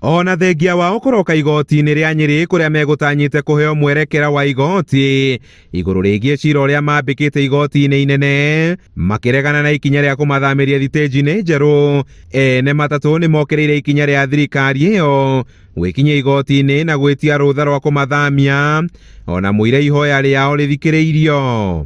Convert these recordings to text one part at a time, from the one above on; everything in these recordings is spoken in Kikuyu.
Ona thengia wao kũroka igoti-inĩ rĩa Nyĩrĩ kũrĩa megũtanyĩte kũheo mwerekera wa igoti igũrũ rĩgiĩ cira ũrĩa mambĩkĩte igoti-inĩ inene makĩregana na ikinya rĩa kũmathamĩria thitĩnji-inĩ njerũ. Ene matatũ nĩ mokĩrĩire ikinya rĩa thirikari ĩyo gwĩkinyia igoti-inĩ na gwĩtia rũtha rwa kũmathamia ona mũire ihoya rĩao rĩthikĩrĩirio.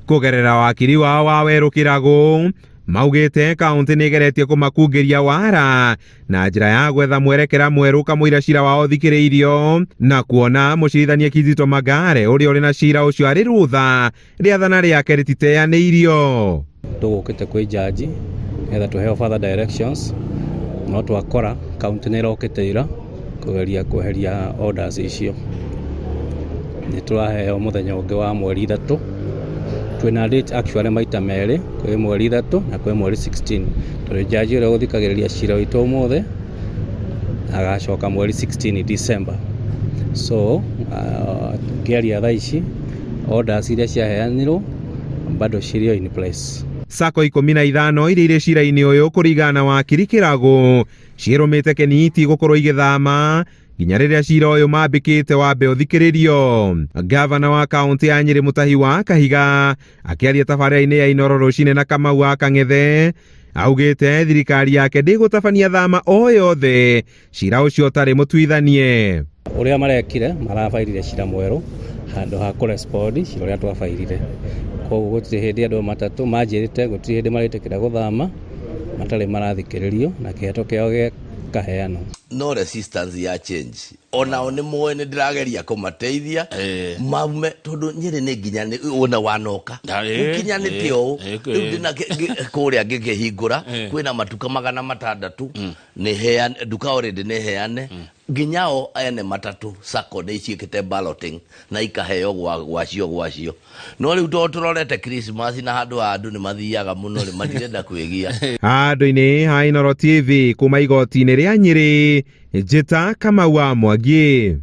Kũgerera wakiri wao wa Werũ Kĩragũ maugĩte kaunti nĩ ĩgeretie kũmakungĩria wara na njĩra ya gwetha mwerekera mwerũ kamũira cira wao ũthikĩrĩirio na kuona mũcirithania Kizito Magare ũrĩa ũrĩ na cira ũcio arĩ rũtha rĩathana rĩake rĩtiteanĩirio. Tũgũkĩte kwĩ jaji nĩgetha tũheo further directions no twakora kaunti nĩ ĩrokĩte ira kũgeria kweheria orders icio. Nĩ tũraheo mũthenya ũngĩ wa mweri 3. Twĩna date actually maita merĩ, kwĩ mweri 3 na kwĩ mweri 16. Tondũ jaji ũrĩa ũgũthikagĩrĩria cira witũ ũmũthĩ agacoka mweri 16 December. So ngĩaria thaa ici orders iria ciaheanirwo bado cirĩ o in place. Sacco 15 iria irĩ cira-inĩ ũyũ kũringana na wakiri Kĩragũ ciĩrũmĩte Keniti gũkorwo igĩthama nginya rĩrĩa cira ũyũ mambĩkĩte wambe ũthikĩrĩrio. Gavana wa kaũntĩ ya Nyĩrĩ Mũtahi wa Kahiga akĩaria tabarĩra-inĩ ya Inoro rũcinĩ na Kamau wa Kang'ethe augĩte thirikari yake ndĩgũtabania thama o yothe cira ũcio ũtarĩ mũtuithanie. Ũrĩa marekire marabairire cira mwerũ handũ ha kũrespond cira ũrĩa twabairire. Koguo gũtirĩ hĩndĩ andũ a matatũ manjĩrĩte gũtirĩ hĩndĩ marĩtĩkĩra gũthama matarĩ marathikĩrĩrio na kĩheto kĩao gĩkaheanwo. No resistance ya change onao nĩ moĩ nĩ ndĩrageria kũmateithia maume tondũ Nyĩrĩ nĩ nginya ona wanoka gũkinyanĩte ũũ rĩu ndĩna kũrĩa ngĩkĩhingũra kwĩna matuka 600 nĩ heane nduka already nĩ heane nginya o ene matatũ sacco nĩ iciĩkĩte balloting na ikaheo gwa gwacio gwacio no rĩu tondũ tũrorete Christmas na handũ ha andũ nĩ mathiaga mũno rĩ matirenda kwĩgia. Handũ-inĩ ha Inooro TV kuma igoti-inĩ rĩa Nyĩrĩ, njĩta Kamau wa Mwangi.